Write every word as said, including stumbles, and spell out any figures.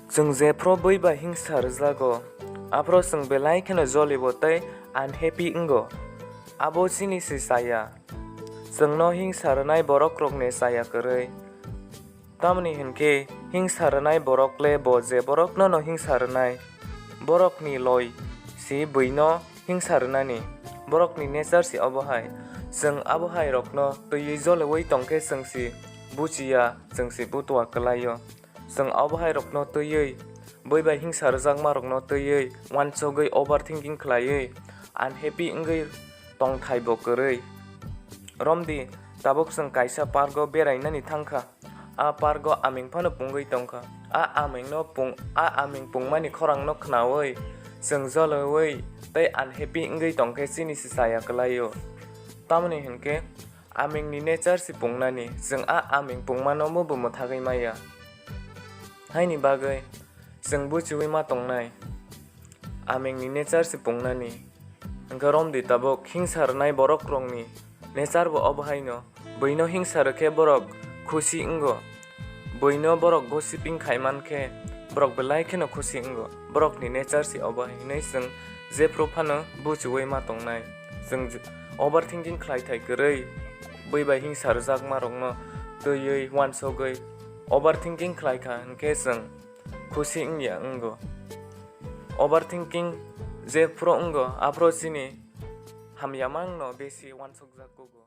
Chwng jephru bui bai hingsa rwjago, aphru chwng belai kheno jolibo tei unhappy wngo. Abo chini se chaya. Chwngno hingsa rwnai borokrokni chaya kwrwi. Tamni hwn khe hingsa rwnai borok le bo je borokno no hingsa rwnai, borokni loi si buino hingsa rwnani. Borokni nature si obo hai. Chwng abo hai rokno twiwi joliwi tong khe chwng si buchiya, chwng si butua kwlaio. Chwng abo hai rokno twiwi, bui bai hingsa rwjakma rokno twiwi, uansugwi overthinking khlaiwi, unhappy wngwi tongthai bo kwrwi. Romdi, tabuk chwng kaisa park o berainani thangkha. A park o aming phano pungwi tongkha. A aming no pung-, a aming pungmani khorang no khnaui, chwng joliui tei unhappy wngwi tongkhe chini se chaya kwlaio. Tamoni hwnkhe, aming ni nature se pungnani, chwng a aming pungmano mubo mwthagwi maya. Haini bagwi chwng buchiui ma tongnai, aming ni nature se pungnani. Hwnkhe romdi tabuk hingsa rwnai borok rokni nature bo obo haino, buino hingsa rwkhe borok khusi wngo. Buino borok gossiping khai mankhe borok belai kheno khusi wngo. Borokni nature se obo hai hinwi chwng jephru phano buchiui ma tongnai. Chwng j-, overthinking khlai thai kwrwi bui bai hingsa rwjakma rokno twiwi uansugwi overthinking khlai kha hwnkhe chwng khusi wngya wngo. Overthinking jephru wngo aphru chini hamya mangno besi uansukjak kugo.